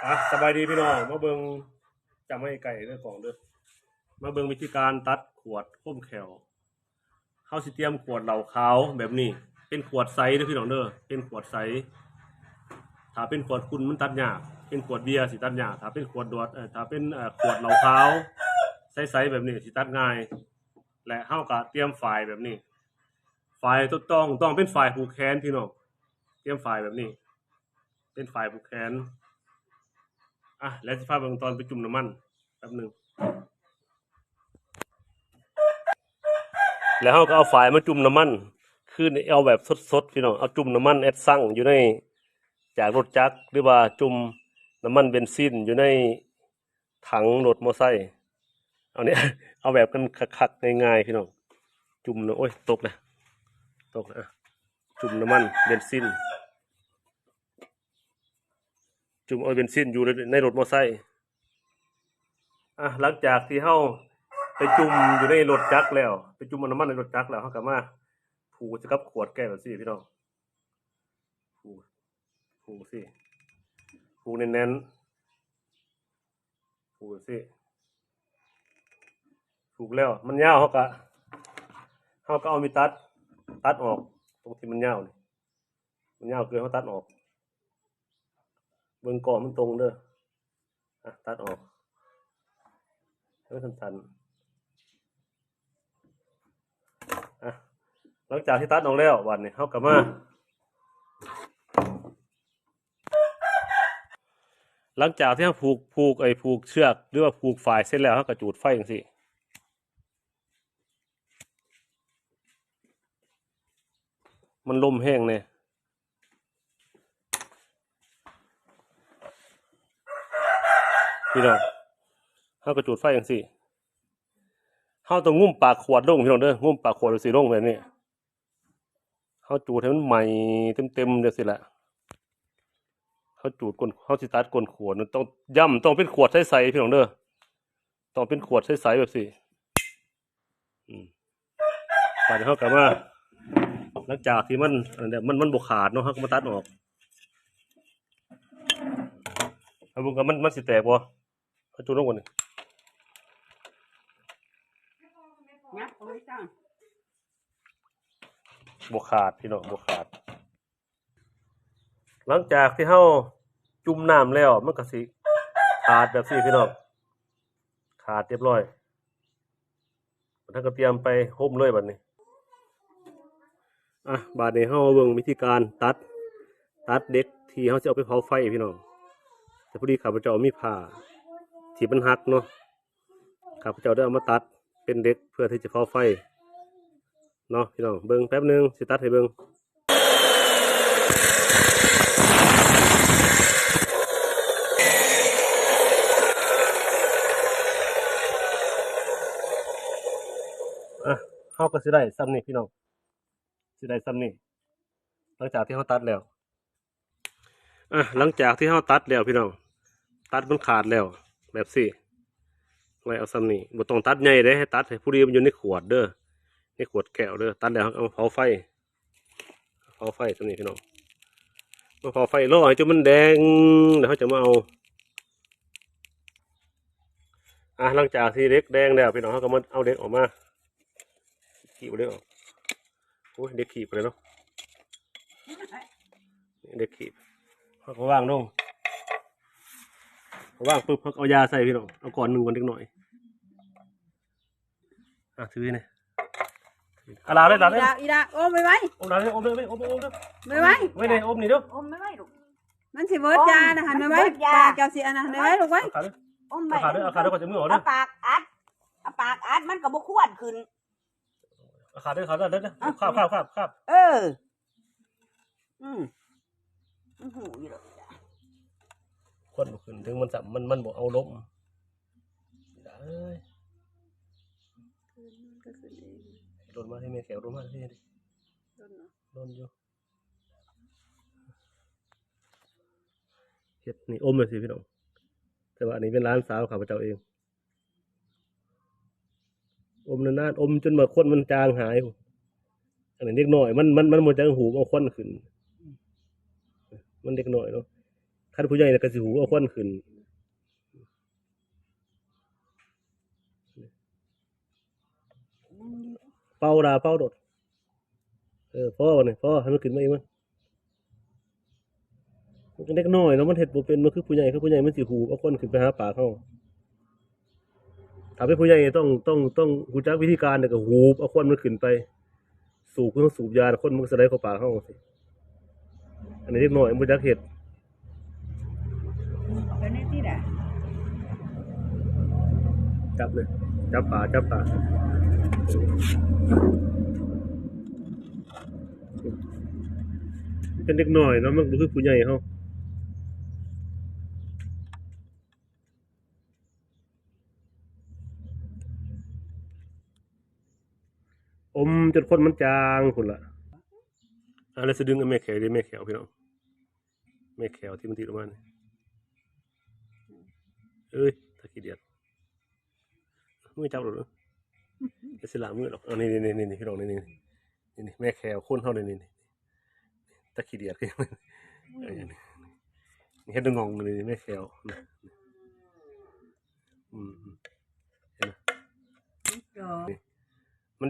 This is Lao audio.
ອ່ະ ສະບາຍດີພີ່ນ້ອງ ມາເບິ່ງ ຈຳໃຫ້ໃກ້ເດີກ້ອງເດີ ມາເບິ່ງວິທີການຕັດຂວດຄົມແຂ້ວ. ເຮົາຊິຕຽມຂວດເຫຼົ້າຂາວແບບນີ້ ເປັນຂວດໃສເດີພີ່ນ້ອງເດີ ເປັນຂວດໃສ. ຖ້າເປັນຂວດຂຸ່ນມັນຕັດຍາກ ເປັນຂວດເບຍຊິຕັດຍາກ. ຖ້າເປັນຂວດດວດ ເອີ ຖ້າເປັນ ເອີ ຂວດເຫຼົ້າຂາວໃສໆແບບນີ້ຊິຕັດງ່າຍ. ແລະ ເຮົາກໍຕຽມຝ້າຍແບບນີ້ ຝ້າຍຕ້ອງ ຕ້ອງເປັນຝ້າຍຜູກແຂນພີ່ນ້ອງ ຕຽມຝ້າຍແບບນີ້ ເປັນຝ້າຍຜູກແຂນ. ອ່ະ ແລ້ວຊິພາເບິ່ງຕອນໄປຈຸ່ມນ້ຳມັນແປັບໜຶ່ງ ແລ້ວເຮົາກໍເອົາຝ້າຍມາຈຸ່ມນ້ຳມັນ ຄືເອົາແບບສົດໆ ພີ່ນ້ອງ ເອົາຈຸ່ມນ້ຳມັນແອັດຊັງຢູ່ໃນຈາກລົດຈັກ ຫຼືວ່າຈຸ່ມນ້ຳມັນເບນຊິນຢູ່ໃນ ຖັງລົດມໍໄຊ. ເອົານີ້ ເອົາແບບກັນຄັກໆ ງ່າຍໆ ພີ່ນ້ອງ ຈຸ່ມນະ ໂອ້ຍ ຕົກແລ້ວ ຕົກແລ້ວ ຈຸ່ມນ້ຳມັນເບນຊິນ ຈຸ່ມເອົາເບນຊິນຢູ່ໃນລົດມໍໄຊ. ອ່ະ ຫຼັງຈາກທີ່ເຮົາໄປຈຸ່ມຢູ່ໃນລົດຈັກແລ້ວ ໄປຈຸ່ມເອົານ້ຳມັນໃນລົດຈັກແລ້ວ ເຮົາກໍມາຜູກໃສ່ກັບຂວດແກ້ວຈັ່ງຊີ້ ພີ່ນ້ອງ ຜູກ ຜູກຊີ້ ຜູກແໜ້ນໆ ຜູກຈັ່ງຊີ້ ຜູກແລ້ວມັນຍາວ ເຮົາກະ ເຮົາກະເອົາມີດຕັດ ຕັດອອກ ຕົງທີ່ມັນຍາວນີ້ ມັນຍາວເກີນ ເຮົາຕັດອອກ. ເບິ່ງກ້ອງມັນຕົງເດີ ອ່ະ ຕັດອອກໃຫ້ມັນສັ້ນໆ. ອ່ະ ຫຼັງຈາກທີ່ຕັດອອກແລ້ວ ບາດນີ້ເຮົາກໍມາ ຫຼັງຈາກທີ່ເຮົາຜູກ ຜູກ ໄອ້ ຜູກເຊືອກ ຫຼືວ່າຜູກຝ້າຍເສັດແລ້ວ ເຮົາກໍຈູດໄຟຈັ່ງຊີ້ ມັນລົມແຮງແດ່ ພີ່ນ້ອງ ເຮົາກໍຈູດໄຟຈັ່ງຊີ້ ເຮົາຕ້ອງງຸ້ມປາກຂວດລົງ ພີ່ນ້ອງເດີ ງຸ້ມປາກຂວດຈັ່ງຊີ້ລົງແບບນີ້ ເຮົາຈູດໃຫ້ມັນໄໝ້ເຕັມໆ ຈັ່ງຊີ້ແຫຼະ ເຮົາຈູດກົ້ນ ເຮົາຊິຕັດກົ້ນຂວດ ຕ້ອງ ຢ້ຳ ຕ້ອງເປັນຂວດໃສໆ ພີ່ນ້ອງເດີ ຕ້ອງເປັນຂວດໃສໆ ແບບຊີ້. ອືມ ບາດນີ້ເຮົາກໍມາ ຫຼັງຈາກທີ່ມັນ ອັນນັ້ນແຫຼະ ມັນ ມັນບໍ່ຂາດເນາະ ເຮົາກໍມາຕັດອອກ ເຮົາເບິ່ງວ່າມັນ ມັນຊິແຕກບໍ່ ເຮົາຈຸ່ມລົງກ່ອນນີ້ ຍັບເອົາໄວ້ຈ້າ ບໍ່ຂາດ ພີ່ນ້ອງ ບໍ່ຂາດ. ຫຼັງຈາກທີ່ເຮົາຈຸ່ມນ້ຳແລ້ວ ມັນກໍຊິຂາດແບບຊີ້ ພີ່ນ້ອງ ຂາດຮຽບຮ້ອຍ. ເຮົາກໍຕຽມໄປໂຮມເລີຍບາດນີ້. ອ່ະ ບາດນີ້ເຮົາມາເບິ່ງວິທີການຕັດ ຕັດເຫຼັກທີ່ເຮົາຊິເອົາໄປເຜົາໄຟ ພີ່ນ້ອງ. ແຕ່ພໍດີຂ້າພະເຈົ້າມີຜ້າທີ່ມັນຫັກເນາະ ຂ້າພະເຈົ້າໄດ້ເອົາມາຕັດເປັນເຫຼັກເພື່ອທີ່ຈະເຜົາໄຟເນາະ ພີ່ນ້ອງ. ເບິ່ງແປັບໜຶ່ງ ຊິຕັດໃຫ້ເບິ່ງ. ອ່ະ ເຮົາກໍຊິໄດ້ສ່ຳນີ້ ພີ່ນ້ອງ ຊິໄດ້ສ່ຳນີ້ ຫຼັງຈາກທີ່ເຮົາຕັດແລ້ວ. ອ່ະ ຫຼັງຈາກທີ່ເຮົາຕັດແລ້ວ ພີ່ນ້ອງ ຕັດມັນຂາດແລ້ວ ແບບຊີ້ ໄວ້ເອົາສ່ຳນີ້ ບໍ່ຕ້ອງຕັດໃຫຍ່ເດ້ ໃຫ້ຕັດໃຫ້ພໍດີມັນຢູ່ໃນຂວດເດີ ໃນຂວດແກ້ວເດີ. ຕັດແລ້ວເຮົາເອົາມາເຜົາໄຟ ເຜົາໄຟສ່ຳນີ້ ພີ່ນ້ອງ ມາເຜົາໄຟ ລໍໃຫ້ຈົນມັນແດງ ແລ້ວເຮົາຈະມາເອົາ. ອ່ະ ຫຼັງຈາກທີ່ເຫຼັກແດງແລ້ວ ພີ່ນ້ອງ ເຮົາກໍມາເອົາເຫຼັກອອກມາ ຄີບເຫຼັກອອກ. ໂອ້ຍ ເຫຼັກຄີບໄປເລີຍເນາະ ເຫຼັກຄີບ ເຮົາກໍວາງລົງ ວາງປຶບ ເຮົາກໍເອົາຢາໃສ່ ພີ່ນ້ອງ ເອົາກ້ອນໜຶ່ງກ່ອນເດັກນ້ອຍ. ອ່ະ ຖືນີ້ ອາລາເລີຍ ອາລາເລີຍ ອີລາ ໂອມໄວໆ ໂອມເລີຍ ໂອມເລີຍ ໂອມ ໂອມເລີຍ ໄວໆ ໄວ້ນີ້ ໂອມນີ້ເດີ ໂອມໄວໆລູກ ມັນຊິເບີດຢານະ ຫັ້ນໄວໆ ເບີດຢາ ປາກເຈົ້າຊິອັນນັ້ນ ໄວໆລູກ ໄວ ເອົາຂາເດີ ເອົາຂາເດີ ເອົາຂາເດີ ຂ້ອຍຈະມືອອກເດີ ເອົາປາກອັດ ເອົາປາກອັດ ມັນກໍບໍ່ຄວັນຂຶ້ນ. ເອົາຂາເດີ ຂາເດີ ເດີ ເດີ ອ່ະ ຄາບ ຄາບ ຄາບ ຄາບ ເອີ ອືມ ມັນຫູຢູ່ດອກ ຄວັນບໍ່ຂຶ້ນ ເຖິງມັນສຳ ມັນ ມັນບໍ່ເອົາລົມ ເອີຍ ມັນກໍຂຶ້ນເອງ ລົນມາໃຫ້ແມ່ແຂວ ລົນມາໃຫ້ ລົນເນາະ ລົນຢູ່. ເຮັດນີ້ ອົມຈັ່ງຊີ້ ພີ່ນ້ອງ ແຕ່ວ່າອັນນີ້ເປັນຫຼານສາວຂ້າພະເຈົ້າເອງ. ອົມນານໆ ອົມຈົນວ່າຄວັນມັນຈາງຫາຍ. ອັນນີ້ເດັກນ້ອຍ ມັນ ມັນ ມັນບໍ່ຈັກຫູບເອົາຄວັນຂຶ້ນ ມັນເດັກນ້ອຍເນາະ. ຂ ຄັນຜູ້ໃຫຍ່ແລ້ວກໍຊິຫູບເອົາຄວັນຂຶ້ນ. ເປົ່າລະ ເປົ່າໂລດ. ເອີ ພໍບາດນີ້ ພໍ ໃຫ້ມັນຂຶ້ນມາອີກ. ມັນ ມັນເດັກນ້ອຍເນາະ ມັນເຮັດບໍ່ເປັນ ມັນຄືຜູ້ໃຫຍ່ ຄືຜູ້ໃຫຍ່ມັນຊິຫູບເອົາຄວັນຂຶ້ນໄປຫາປາກເຮົາ. ຖ້າເປັນຜູ້ໃຫຍ່ຕ້ອງ ຕ້ອງ ຕ້ອງຮູ້ຈັກວິທີການ ແລ້ວກໍຫູບເອົາຄວັນມັນຂຶ້ນໄປ ສູບ ຄືເຮົາສູບຢາ ຄວັນມັນກໍຊິໄຫຼເຂົ້າປາກເຮົາ. ອັນນີ້ເດັກນ້ອຍມັນບໍ່ຈັກເຮັດ. ເປັນແນວນີ້ແຫຼະ ຈັບເລີຍ ຈັບປາ ຈັບປາ. ເປັນເດັກນ້ອຍເນາະ ມັນບໍ່ຄືຜູ້ໃຫຍ່ເຮົາ. ອົມຈົນຄົນມັນຈາງພຸ້ນລະ. ອ່າ ແລ້ວຊິດຶງເອົາແມ່ແຂ້ວເດ້ ແມ່ແຂ້ວ ພີ່ນ້ອງ ແມ່ແຂ້ວທີ່ມັນຕິດອອກມານີ້. ເອີຍ ຕາຂີ້ດຽດ ມືຈັບໂລດ ແລ້ວຊິລ້າງມືດອກ. ເອົາ ນີ້ໆໆ ພີ່ນ້ອງ ນີ້ໆ ນີ້ໆ ແມ່ແຂ້ວຄົນເຮົານີ້ໆ. ຕາຂີ້ດຽດຄືຫຍັງ ເຮັດໜງອງນີ້ ແມ່ແຂ້ວ. ອືມ ເຫັນບໍ່?